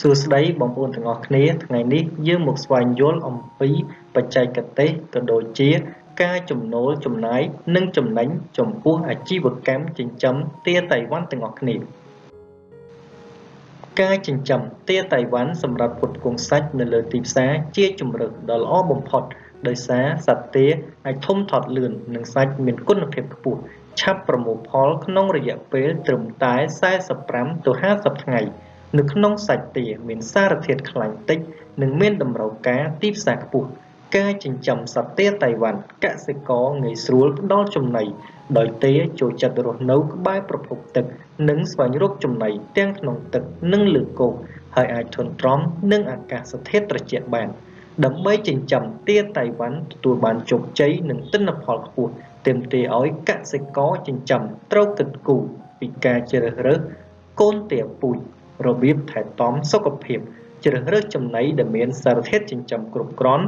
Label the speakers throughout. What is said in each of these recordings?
Speaker 1: សួស្តីបងប្អូនទាំងអស់គ្នាថ្ងៃនេះយើងមកស្វែងយល់អំពីបច្ចេកទេសក៏ដូចជាការចំណូលចំណាយនិងចំណេញចំពោះអាជីវកម្មចិញ្ចឹមទាតៃវ៉ាន់ទាំងអស់គ្នាការចិញ្ចឹមទាតៃវ៉ាន់សម្រាប់ផ្គត់ផ្គង់សាច់នៅលើទីផ្សារជាជម្រើសដ៏ល្អបំផុតដោយសារសត្វទាអាចធំធាត់លឿននិងសាច់មានគុណភាពខ្ពស់ឆាប់ប្រមូលផលក្នុងរយៈពេលត្រឹមតែ45ទៅ50ថ្ងៃនៅក្នុងសាច់ទាមានសារធាតុខ្លាញ់តិចនិងមានតម្រូវការទីផ្សារខ្ពស់ការចិញ្ចឹមសត្វទាតៃវ៉ាន់កសិករងាយស្រួលផ្ដល់ចំណីដោយទាចូលចិត្តរស់នៅក្បែរប្រភពទឹកនិងស្វែងរកចំណីទាំងក្នុងទឹកនិងលើគោកហើយអាចធន់ទ្រាំនឹងអាកាសធាតុត្រជាក់បានដើម្បីចិញ្ចឹមទាតៃវ៉ាន់ទទួលបានជោគជ័យនិងទិន្នផលខ្ពស់ទាមទារឲ្យកសិករចិញ្ចឹមត្រូវគិតគូរពីការជ្រើសរើសកូនទាពូជរបៀបថែទាំសុខភាពជ្រើសរើសចំណីដែលមានសារធាតុចិញ្ចឹមគ្រប់គ្រាន់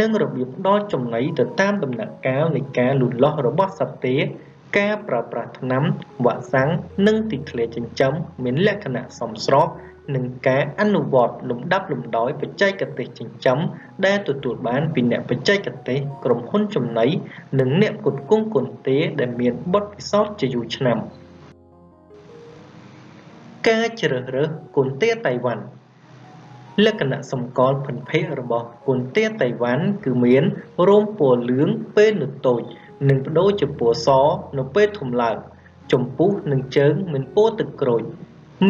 Speaker 1: និងរបៀបផ្ដល់ចំណីទៅតាមដំណាក់កាលនៃការលូតលាស់របស់សត្វទាការប្រើប្រាស់ថ្នាំវ៉ាក់សាំងនិងទីធ្លាចិញ្ចឹមមានលក្ខណៈសមស្របនិងការអនុវត្តលំដាប់លំដោយបច្ចេកទេសចិញ្ចឹមដែលទទួលបានពីអ្នកបច្ចេកទេសក្រុមហ៊ុនចំណីនិងអ្នកផ្គត់ផ្គង់កូនទាដែលមានបទពិសោធន៍ជាយូរឆ្នាំការជ្រើសរើសកូនទាតៃវ៉ាន់លក្ខណៈសម្គាល់ភិនភាគរបស់កូនទាតៃវ៉ាន់គឺមានរោមពណ៌លឿងពេលនៅតូចនិងប្ដូរជាពណ៌សនៅពេលធំឡើងចំពុះនិងជើងមានពណ៌ទឹកក្រូច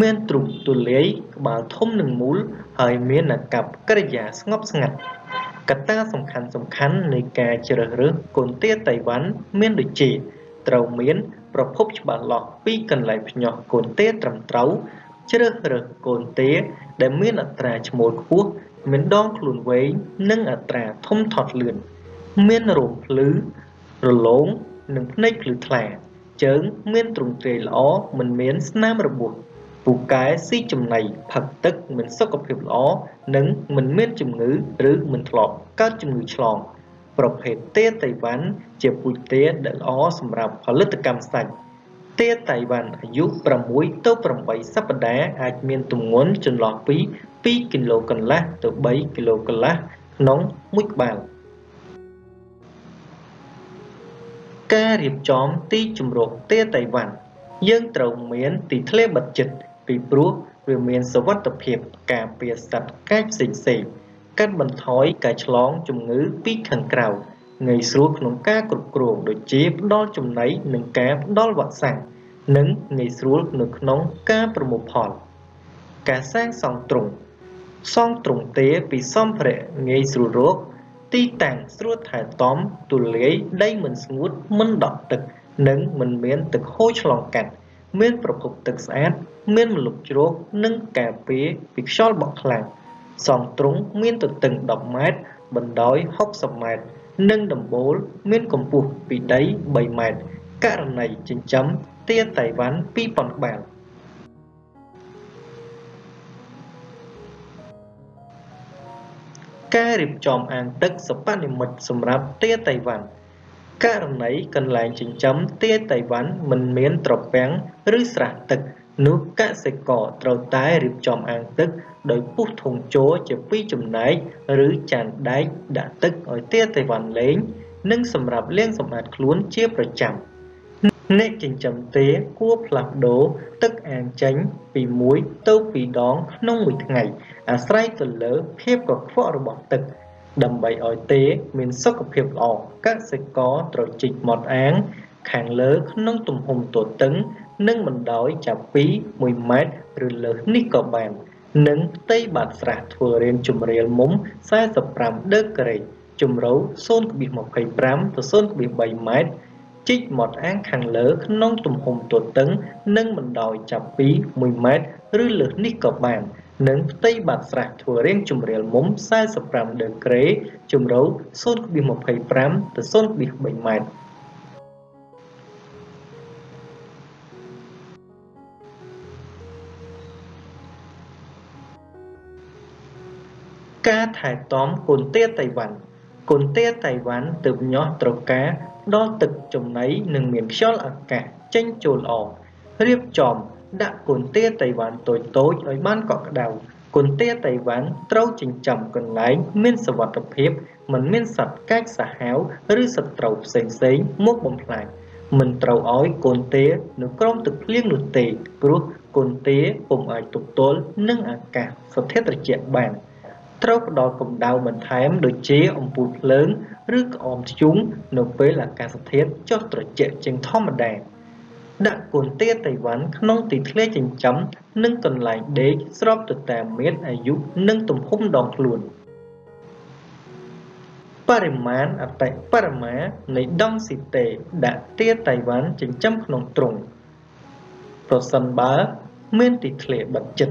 Speaker 1: មានទ្រុងទូលាយក្បាលធំនិងមូលហើយមានអាកប្បកិរិយាស្ងប់ស្ងាត់កត្តាសំខាន់ៗនៃការជ្រើសរើសកូនទាតៃវ៉ាន់មានដូចជាត្រូវមានប្រភពច្បាស់លាស់ពីកន្លែងភ្ញាស់កូនទាត្រឹមត្រូវជ្រើសរើសកូនទាដែលមានអត្រាឈ្មោលខ្ពស់មានដងខ្លួនវែងនិងអត្រាធំធាត់លឿនមានរោមភ្លឺរលោងនិងភ្នែកភ្លឺថ្លាជើងមានទ្រង់ទ្រាយល្អមិនមានស្នាមរបួសពូកែស៊ីចំណីផឹកទឹកមានសុខភាពល្អនិងមិនមានជំងឺឬមិនធ្លាប់កើតជំងឺឆ្លងប្រភេទទាតៃវ៉ាន់ជាពូជទាដែលល្អសម្រាប់ផលិតកម្មសាច់ទាតៃវ៉ាន់អាយុ6ទៅ8សប្តាហ៍អាចមានទម្ងន់ចន្លោះពី2គីឡូកន្លះទៅ3គីឡូកន្លះក្នុងមួយក្បាលការរៀបចំទីជម្រកទាតៃវ៉ាន់យើងត្រូវមានទីធ្លាបិទជិតពីព្រោះវាមានសុវត្ថិភាពការពារសត្វកាចផ្សេងៗកាត់បន្ថយការឆ្លងជំងឺពីខាងក្រៅងាយស្រួលក្នុងការគ្រប់គ្រងដូចជាផ្ដល់ចំណីនិងការផ្ដល់វ៉ាក់សាំងនិងងាយស្រួលនៅក្នុងការប្រមូលផលការសាងសង់ទ្រុងសង់ទ្រុងទាពីសម្ភារៈងាយស្រួលរកទីតាំងស្រួលថែទាំទូលាយដីមិនស្ងួតមិនដក់ទឹកនិងមិនមានទឹកហូរឆ្លងកាត់មានប្រភពទឹកស្អាតមានម្លប់ជ្រកនិងការពារពីខ្យល់បក់ខ្លាំងសង់ទ្រុងមានទទឹង10ម៉ែត្របណ្ដោយ60ម៉ែត្រនិងដំបូលមានកម្ពស់ពីដី3ម៉ែត្រករណីចិញ្ចឹមទាតៃវ៉ាន់2000ក្បាលការរៀបចំអាងទឹកសិប្បនិម្មិតសម្រាប់ទាតៃវ៉ាន់ករណីកន្លែងចិញ្ចឹមទាតៃវ៉ាន់មិនមានត្រពាំងឬស្រះទឹកនោះកសិករត្រូវតែរៀបចំអាងទឹកដោយពុះធុងជ័រជាពីរចំណែកឬចានដែកដាក់ទឹកឲ្យទាតៃវ៉ាន់លេងនិងសម្រាប់លាងសម្អាតខ្លួនជាប្រចាំអ្នកចិញ្ចឹមទាគួរផ្លាស់ប្ដូរទឹកអាងចេញពី1ទៅ2ដងក្នុងមួយថ្ងៃអាស្រ័យទៅលើភាពកខ្វក់របស់ទឹកដើម្បីឲ្យទាមានសុខភាពល្អកសិករត្រូវជីកមាត់អាងខាងលើក្នុងទំហំទទឹងនិងបណ្ដោយចាប់ពី1ម៉ែត្រឬលើសនេះក៏បាននិងផ្ទៃបាតស្រះធ្វើរាងជម្រាលមុំ45ដឺក្រេជម្រៅ 0.25 ទៅ 0.3 ម៉ែត្រជីកមាត់អាងខាងលើក្នុងទំហំទទឹងនិងបណ្ដោយចាប់ពី1ម៉ែត្រឬលើសនេះក៏បាននិងផ្ទៃបាតស្រះធ្វើរាងជម្រាលមុំ45ដឺក្រេជម្រៅ 0.25 ទៅ 0.3 ម៉ែត្រការថែទាំកូនទាតៃវ៉ាន់កូនទាតៃវ៉ាន់ទើបញាស់ត្រូវការផ្ដល់ទឹកចំណីនិងមានខ្យល់អាកាសចេញចូលល្អរៀបចំដាក់កូនទាតៃវ៉ាន់តូចៗឲ្យបានកក់ក្ដៅ កូនទាតៃវ៉ាន់ត្រូវចិញ្ចឹមកន្លែងមានសុវត្ថិភាពមិនមានសត្វកាចសាហាវឬសត្រូវផ្សេងៗមកបំផ្លាញមិនត្រូវឲ្យកូនទានៅក្រោមទឹកភ្លៀងនោះទេព្រោះកូនទាពុំអាចទប់ទល់នឹងអាកាសធាតុត្រជាក់បានត្រូវផ្ដល់កម្ដៅបន្ថែមដូចជាអំពូលភ្លើងឬក្អមធ្យូងនៅពេលអាកាសធាតុចុះត្រជាក់ជាងធម្មតាដាក់កូនទាតៃវ៉ាន់ក្នុងទីធ្លាចិញ្ចឹមនិងកន្លែងដេកស្របទៅតាមមាត្រអាយុនិងទំហំដងខ្លួនបរិមាណអតិបរមានៃដង់ស៊ីតេដាក់ទាតៃវ៉ាន់ចិញ្ចឹមក្នុងទ្រុងប្រសិនបើមានទីធ្លាបិទជិត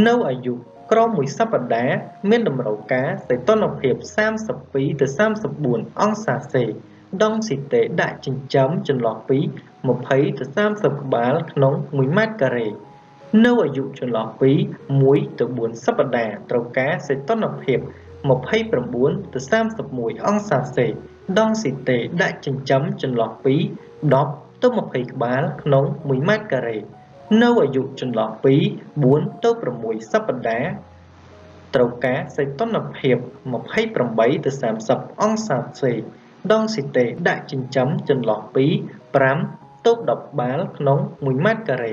Speaker 1: នៅអាយុក្រោមមួយសប្តាហ៍មានតម្រូវការសីតុណ្ហភាព32ទៅ34អង្សាសេដង់ស៊ីតេដាក់ចិញ្ចឹមចន្លោះពី20ទៅ30ក្បាលក្នុង1ម៉ែត្រការ៉េនៅអាយុចន្លោះពី1ទៅ4សប្តាហ៍ត្រូវការសីតុណ្ហភាព29ទៅ31អង្សាសេដង់ស៊ីតេដាក់ចិញ្ចឹមចន្លោះពី10ទៅ20ក្បាលក្នុង1ម៉ែត្រការ៉េនៅអាយុចន្លោះពី4ទៅ6សប្តាហ៍ត្រូវការសីតុណ្ហភាព28ទៅ30អង្សាសេដង់ស៊ីតេដាក់ចិញ្ចឹមចន្លោះពី5ទៅ10ក្បាលក្នុង1ម៉ែត្រការ៉េ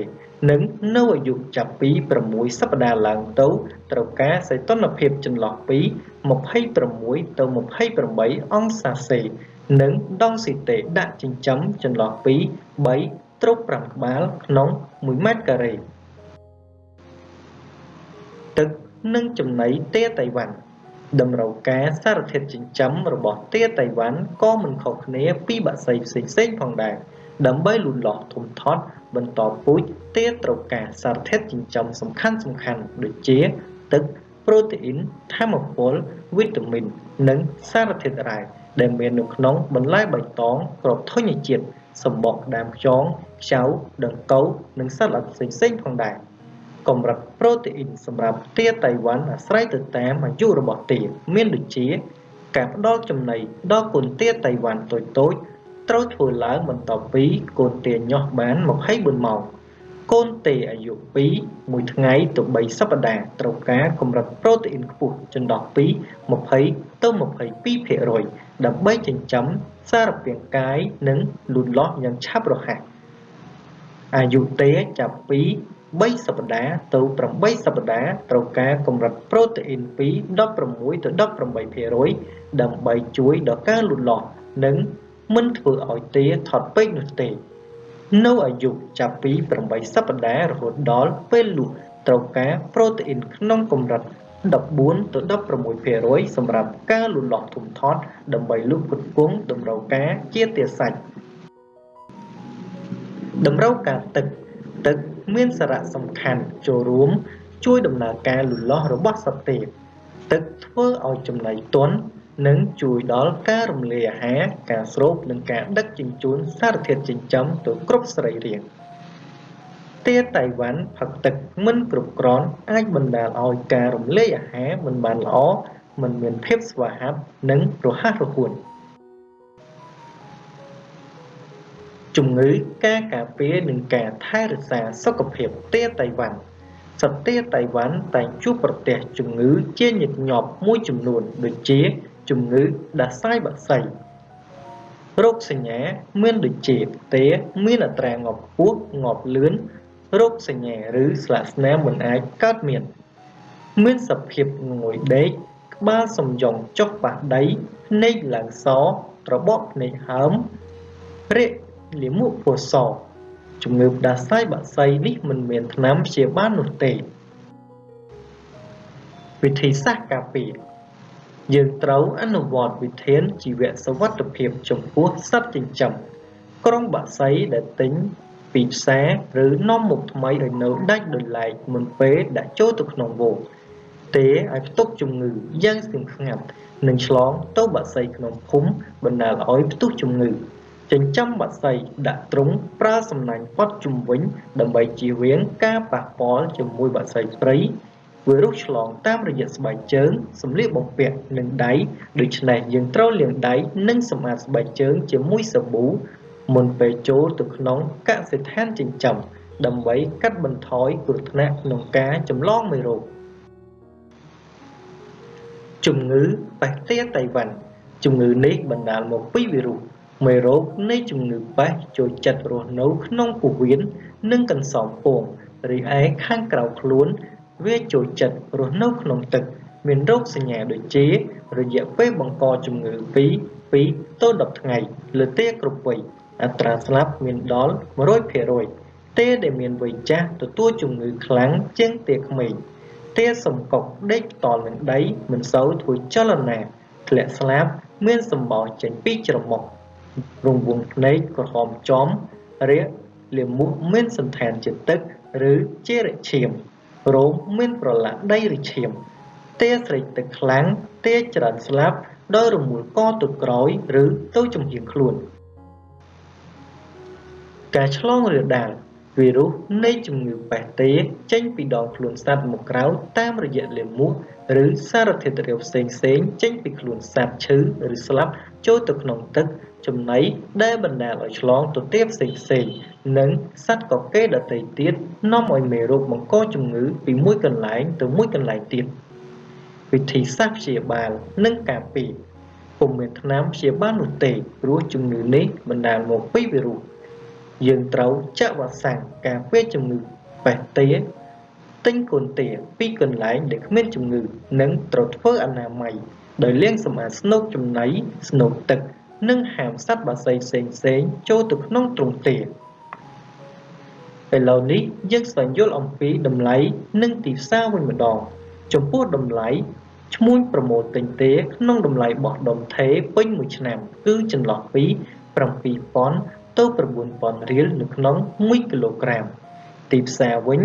Speaker 1: និងនៅអាយុចាប់ពី6សប្តាហ៍ឡើងទៅត្រូវការសីតុណ្ហភាពចន្លោះពី26ទៅ28អង្សាសេនិងដង់ស៊ីតេដាក់ចិញ្ចឹមចន្លោះពី3ទៅ5ក្បាលក្នុង1ម៉ែត្រការ៉េទឹកនិងចំណីទាតៃវ៉ាន់តម្រូវការសារធាតុចិញ្ចឹមរបស់ទាតៃវ៉ាន់ក៏មិនខុសគ្នាពីបក្សីផ្សេងៗផងដែរដើម្បីលូតលាស់ធំធាត់បន្តពូជទាត្រូវការសារធាតុចិញ្ចឹមសំខាន់ៗដូចជាទឹកប្រូតេអ៊ីនធម្មពលវីតាមីននិងសារធាតុរ៉ែដែលមាននៅក្នុងបន្លែបៃតងគ្រាប់ធញ្ញជាតិសម្បកដើមខ្យងខ្ចៅដង្កូវនិងសត្វល្អិតផ្សេងៗផងដែរកម្រិតប្រូតេអ៊ីនសម្រាប់ទាតៃវ៉ាន់អាស្រ័យទៅតាមអាយុរបស់ទាមានដូចជាការផ្ដល់ចំណីដល់កូនទាតៃវ៉ាន់តូចៗត្រូវធ្វើឡើងបន្ទាប់ពីកូនទាញាស់បាន24ម៉ោងកូនទាអាយុ2មួយថ្ងៃទៅ3សប្តាហ៍ត្រូវការកម្រិតប្រូតេអ៊ីនខ្ពស់ចន្លោះពី20ទៅ22%ដើម្បីចិញ្ចឹមសារពាង្គកាយនិងលូតលាស់យ៉ាងឆាប់រហ័សអាយុទាចាប់ពី3សប្តាហ៍ទៅ8សប្តាហ៍ត្រូវការកម្រិតប្រូតេអ៊ីនពី16ទៅ18%ដើម្បីជួយដល់ការលូតលាស់និងមិនធ្វើឲ្យទាថត់ពេកនោះទេនៅអាយុចាប់ពី8សប្តាហ៍រហូតដល់ពេលលក់ត្រូវការប្រូតេអ៊ីនក្នុងកម្រិត14ទៅ16%សម្រាប់ការលូតលាស់ធំធាត់ដើម្បីលក់ផ្គត់ផ្គង់តម្រូវការជាទាសាច់តម្រូវការទឹកទឹកមានសារៈសំខាន់ចូលរួមជួយដំណើរការលូតលាស់របស់សត្វទាទឹកធ្វើឲ្យចំណីទន់និងជួយដល់ការរំលាយអាហារការស្រូបនិងការដឹកជញ្ជូនសារធាតុចិញ្ចឹមទៅគ្រប់សរីរាង្គទាតៃវ៉ាន់ផឹកទឹកមិនគ្រប់គ្រាន់អាចបណ្ដាលឲ្យការរំលាយអាហារមិនបានល្អមិនមានភាពស្វាហាប់និងរហ័សរហួនជំងឺការការពារនិងការថែរក្សាសុខភាពទាតៃវ៉ាន់សត្វទាតៃវ៉ាន់តែងជួបប្រទះជំងឺជាញឹកញាប់មួយចំនួនដូចជាជំងឺដាសាយបក្សីរោគសញ្ញាមានដូចជាទាមានអត្រាងាប់ខ្ពស់ងាប់លឿនរោគសញ្ញាឬស្លាកស្នាមមិនអាចកើតមានមានសភាពងងុយដេកក្បាលសំយំចុះប៉ះដីភ្នែកឡើងសត្របកភ្នែកហើមរាកលាមកពណ៌សជំងឺផ្ដាសាយបក្សីនេះមិនមានថ្នាំព្យាបាលនោះទេវិធីសាស្ត្រការពារយើងត្រូវអនុវត្តវិធានជីវសុវត្ថិភាពចំពោះសត្វចិញ្ចឹមក្រុងបក្សីដែលទិញពីផ្សារឬនាំមកថ្មីឲ្យនៅដាច់ដោយឡែកមុនពេលដាក់ចូលទៅក្នុងហ្វូងទេអាចផ្ទុកជំងឺយ៉ាងស្ងៀមស្ងាត់និងឆ្លងទៅបក្សីក្នុងភូមិបណ្ដាលឲ្យផ្ទុះជំងឺចិញ្ចឹមបក្សីដាក់ទ្រុងប្រើសំណាញ់ព័ទ្ធជុំវិញដើម្បីជៀសវាងការប៉ះពាល់ជាមួយបក្សីព្រៃវីរុសឆ្លងតាមរយៈស្បែកជើងសម្លៀកបំពាក់និងដៃដូច្នេះយើងត្រូវលាងដៃនិងសម្អាតស្បែកជើងជាមួយសាប៊ូមុនពេលចូលទៅក្នុងកសិដ្ឋានចិញ្ចឹមដើម្បីកាត់បន្ថយគ្រោះថ្នាក់ក្នុងការចម្លងមេរោគ។ ជំងឺប៉េស្តទាតៃវ៉ាន់ជំងឺនេះបណ្ដាលមកពីវីរុសមេរោគនៃជំងឺប៉េស្តចូលចិត្តរស់នៅក្នុងពោះវៀននិងកន្សោមពងរីឯខាងក្រៅខ្លួនវាចូលចិត្តរស់នៅក្នុងទឹកមានរោគសញ្ញាដូចជារយៈពេលបង្កជំងឺពី2ទៅ10ថ្ងៃលើទាគ្រប់វ័យអត្រាស្លាប់មានដល់100%ទាដែលមានវ័យចាស់ទទួលជំងឺខ្លាំងជាងទាក្មេងទាសំកុកដេកផ្ទាល់នឹងដីមិនសូវធ្វើចលនាធ្លាក់ស្លាបមានសម្បោរចេញពីច្រមុះរង្វង់ភ្នែកក្រហមចំរាកលាមកមានសន្តានជាទឹកឬជារឈាមរោមមានប្រឡាក់ដីឬឈាមទាស្រេកទឹកខ្លាំងទាច្រើនស្លាប់ដោយរមូលកទៅក្រោយឬទៅចំហៀងខ្លួនការឆ្លងរាលដាលវីរុសនៃជំងឺប៉េស្តទាចេញពីដងខ្លួនសត្វមកក្រៅតាមរយៈលាមកឬសារធាតុរាវផ្សេងៗចេញពីខ្លួនសត្វឈឺឬស្លាប់ចូលទៅក្នុងទឹកចំណីដែលបណ្ដាលឲ្យឆ្លងទៅទាផ្សេងៗនិងសត្វកកេរដទៃទៀតនាំឲ្យមេរោគបង្កជំងឺពីមួយកន្លែងទៅមួយកន្លែងទៀតវិធីសាស្ត្រព្យាបាលនិងការពារពុំមានថ្នាំព្យាបាលនោះទេព្រោះជំងឺនេះបណ្ដាលមកពីវីរុសយើងត្រូវចាក់វ៉ាក់សាំងការពារជំងឺប៉េស្តទាទិញកូនទាពីកន្លែងដែលគ្មានជំងឺនិងត្រូវធ្វើអនាម័យដោយលាងសម្អាតស្នូកចំណីស្នូកទឹកនិងហាមសត្វបក្សីផ្សេងៗចូលទៅក្នុងទ្រុងទាឥឡូវនេះយើងស្វែងយល់អំពីតម្លៃនិងទីផ្សារវិញម្ដងចំពោះតម្លៃឈ្មួញប្រមូលទិញទាក្នុងតម្លៃបោះដុំថេពេញមួយឆ្នាំគឺចន្លោះពី7000ទៅ9000រៀលនៅក្នុង1គីឡូក្រាមទីផ្សារវិញ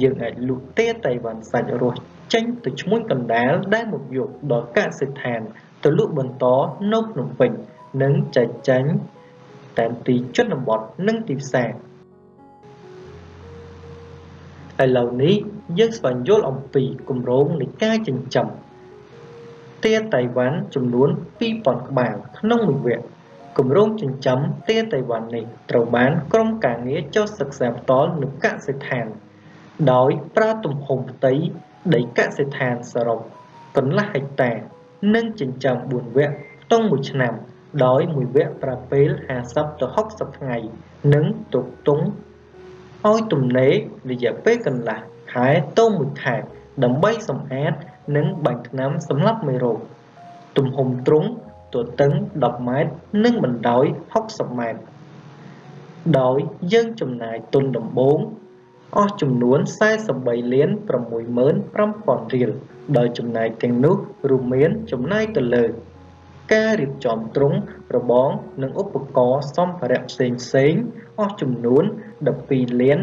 Speaker 1: យើងអាចលក់ទាតៃវ៉ាន់សាច់រស់ចេញទៅឈ្មួញកណ្ដាលដែលមកយកដល់កសិដ្ឋានទៅលក់បន្តនៅភ្នំពេញនិងចែកចាញ់តាមទីជនបទនិងទីផ្សារឥឡូវនេះយើងស្វែងយល់អំពីគម្រោងនៃការចិញ្ចឹមទាតៃវ៉ាន់ចំនួន2000ក្បាលក្នុងមួយវគ្គគម្រោងចិញ្ចឹមទាតៃវ៉ាន់នេះត្រូវបានក្រុមការងារចុះសិក្សាផ្ទាល់នៅកសិដ្ឋានដោយប្រើទំហំផ្ទៃដីកសិដ្ឋានសរុបកន្លះហិកតានិងចិញ្ចឹម4វគ្គក្នុងមួយឆ្នាំដោយមួយវគ្គប្រើពេល50ទៅ60ថ្ងៃនិងទុកទង់ឲ្យទំនេររយៈពេលកន្លះខែទៅ1ខែដើម្បីសម្អាតនិងបាញ់ថ្នាំសម្លាប់មេរោគទំហំទ្រុងទទឹង10ម៉ែត្រនិងបណ្ដោយ60ម៉ែត្រដោយយើងចំណាយទុនដំបូងអស់ចំនួន43លាន65000រៀលដោយចំណាយទាំងនោះរួមមានចំណាយទៅលើការរៀបចំទ្រុងរបងនិងឧបករណ៍សម្ភារៈផ្សេងៗអស់ចំនួន12លាន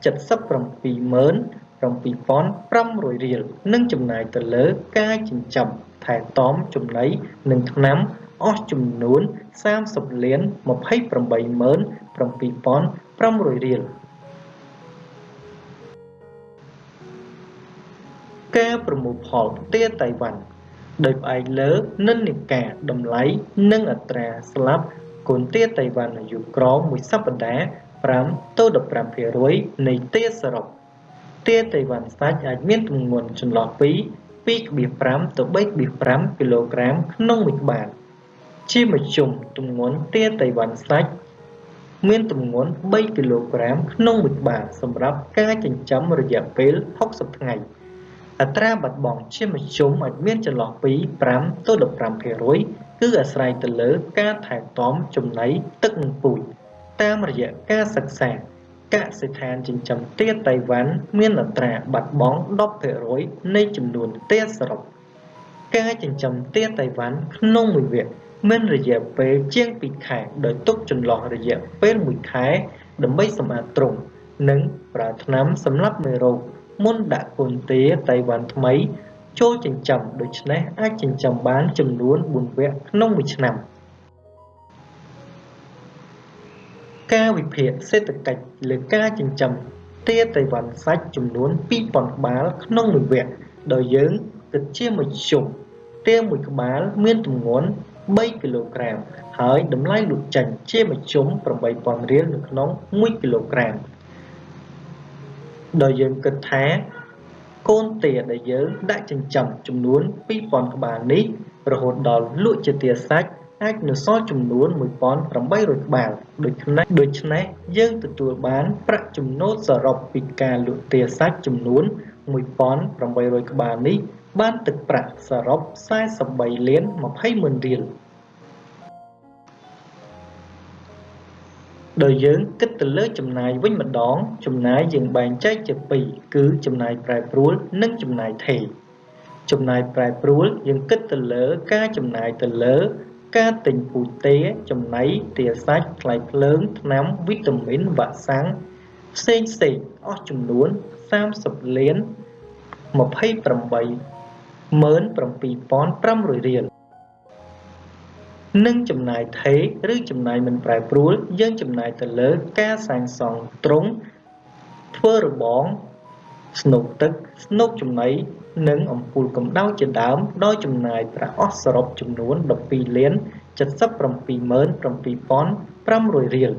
Speaker 1: 77500រៀលនិងចំណាយទៅលើការចិញ្ចឹមថែទាំចំណីនិងថ្នាំអស់ចំនួន30លាន287,500រៀលការប្រមូលផលទាតៃវ៉ាន់ដោយផ្អែកលើនិន្នាការតម្លៃនិងអត្រាស្លាប់កូនទាតៃវ៉ាន់អាយុក្រោមមួយសប្តាហ៍5ទៅ15%នៃទាសរុបទាតៃវ៉ាន់សាច់អាចមានទម្ងន់ចន្លោះពី 2.5 ទៅ 3.5 គីឡូក្រាមក្នុងមួយក្បាលជាមធ្យមទម្ងន់ទាតៃវ៉ាន់សាច់មានទម្ងន់3គីឡូក្រាមក្នុងមួយក្បាលសម្រាប់ការចិញ្ចឹមរយៈពេល60ថ្ងៃអត្រាបាត់បង់ជាមធ្យមអាចមានចន្លោះពី5ទៅ15%គឺអាស្រ័យទៅលើការថែទាំចំណីទឹកនិងពូជតាមរយៈការសិក្សាកសិដ្ឋានចិញ្ចឹមទាតៃវ៉ាន់មានអត្រាបាត់បង់ 10% នៃចំនួនទាសរុបការចិញ្ចឹមទាតៃវ៉ាន់ក្នុងមួយវគ្គមានរយៈពេលជាង2ខែដោយទុកចន្លោះរយៈពេល1ខែដើម្បីសម្អាតទ្រុងនិងប្រើថ្នាំសម្លាប់មេរោគមុនដាក់កូនទាតៃវ៉ាន់ថ្មីចូលចិញ្ចឹមដូច្នេះអាចចិញ្ចឹមបានចំនួន4វគ្គក្នុងមួយឆ្នាំការវិភាគសេដ្ឋកិច្ចលើការចិញ្ចឹមទាតៃវ៉ាន់សាច់ចំនួន2000ក្បាលក្នុងមួយវគ្គដោយយើងគិតជាមធ្យមទាមួយក្បាលមានទម្ងន់3គីឡូក្រាមហើយតម្លៃលក់ចេញជាមធ្យម8000រៀលនៅក្នុង1គីឡូក្រាមដោយយើងគិតថា កូនទាដែលយើងដាក់ចិញ្ចឹមចំនួន2000ក្បាលនេះរហូតដល់លក់ជាទាសាច់អាចនៅសល់ចំនួន1800ក្បាលដូច្នេះយើងទទួលបានប្រាក់ចំណូលសរុបពីការលក់ទាសាច់ចំនួន1800ក្បាលនេះបានទឹកប្រាក់សរុប43លាន20ម៉ឺនរៀលដោយយើងគិតទៅលើចំណាយវិញម្ដងចំណាយយើងបែងចែកជាពីរគឺចំណាយប្រែប្រួលនិងចំណាយថេរចំណាយប្រែប្រួលយើងគិតទៅលើការចំណាយទៅលើការទិញពូជទាចំណីទាសាច់ថ្លៃភ្លើងថ្នាំវីតាមីនវ៉ាក់សាំងផ្សេងៗអស់ចំនួន30លាន 287,500 រៀលនិងចំណាយថេរឬចំណាយមិនប្រែប្រួលយើងចំណាយទៅលើការសាងសង់ទ្រុងធ្វើរបងស្នូកទឹកស្នូកចំណីនិងអំពូលកម្ដៅជាដើមដោយចំណាយប្រាក់អស់សរុបចំនួន12លាន 777,500 រៀល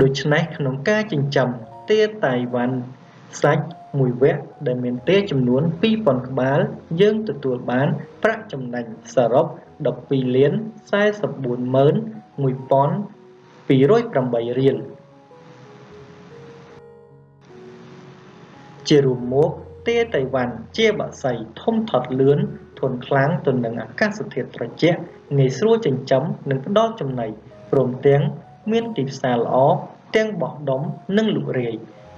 Speaker 1: ដូច្នេះក្នុងការចិញ្ចឹមទាតៃវ៉ាន់សាច់មួយវគ្គដែលមានទាចំនួន2000ក្បាលយើងទទួលបានប្រាក់ចំណេញសរុប12លាន 441,208 រៀលជារួមមកទាតៃវ៉ាន់ជាបក្សីធំធាត់លឿនធន់ខ្លាំងទៅនឹងអាកាសធាតុត្រជាក់ងាយស្រួលចិញ្ចឹមនិងផ្ដល់ចំណីព្រមទាំងមានទីផ្សារល្អទាំងបោះដុំនិងលក់រាយ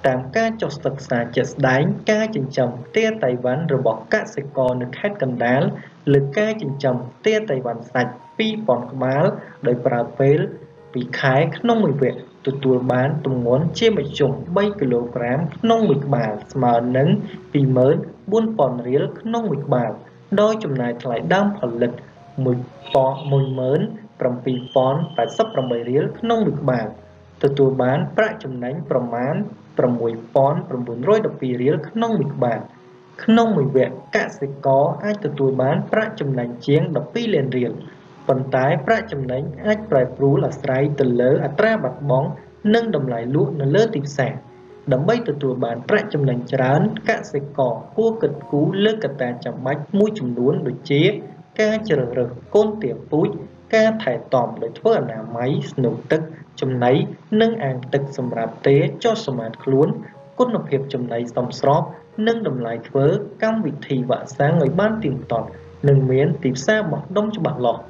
Speaker 1: តាមការចុះសិក្សាជាក់ស្ដែងការចិញ្ចឹមទាតៃវ៉ាន់របស់កសិករនៅខេត្តកណ្ដាលលើការចិញ្ចឹមទាតៃវ៉ាន់សាច់2000ក្បាលដោយប្រើពេល2ខែក្នុងមួយវគ្គទទួលបានទម្ងន់ជាមធ្យម3គីឡូក្រាមក្នុងមួយក្បាលស្មើនឹង 24,000 រៀលក្នុងមួយក្បាលដោយចំណាយថ្លៃដើមផលិត 17,088 រៀលក្នុងមួយក្បាលទទួលបានប្រាក់ចំណេញប្រមាណ 6,912 រៀលក្នុងមួយក្បាលក្នុងមួយវគ្គកសិករអាចទទួលបានប្រាក់ចំណេញជាង12លានរៀលប៉ុន្តែប្រាក់ចំណេញអាចប្រែប្រួលអាស្រ័យទៅលើអត្រាបាត់បង់និងតម្លៃលក់នៅលើទីផ្សារដើម្បីទទួលបានប្រាក់ចំណេញច្រើនកសិករគួរគិតគូរលើកត្តាចាំបាច់មួយចំនួនដូចជាការជ្រើសរើសកូនទាពូជការថែទាំដោយធ្វើអនាម័យស្នូកទឹកចំណីនិងអាងទឹកសម្រាប់ទាចុះសម្អាតខ្លួនគុណភាពចំណីសមស្របនិងតម្លៃធ្វើកម្មវិធីវ៉ាក់សាំងឲ្យបានទៀងទាត់និងមានទីផ្សារបោះដុំច្បាស់លាស់។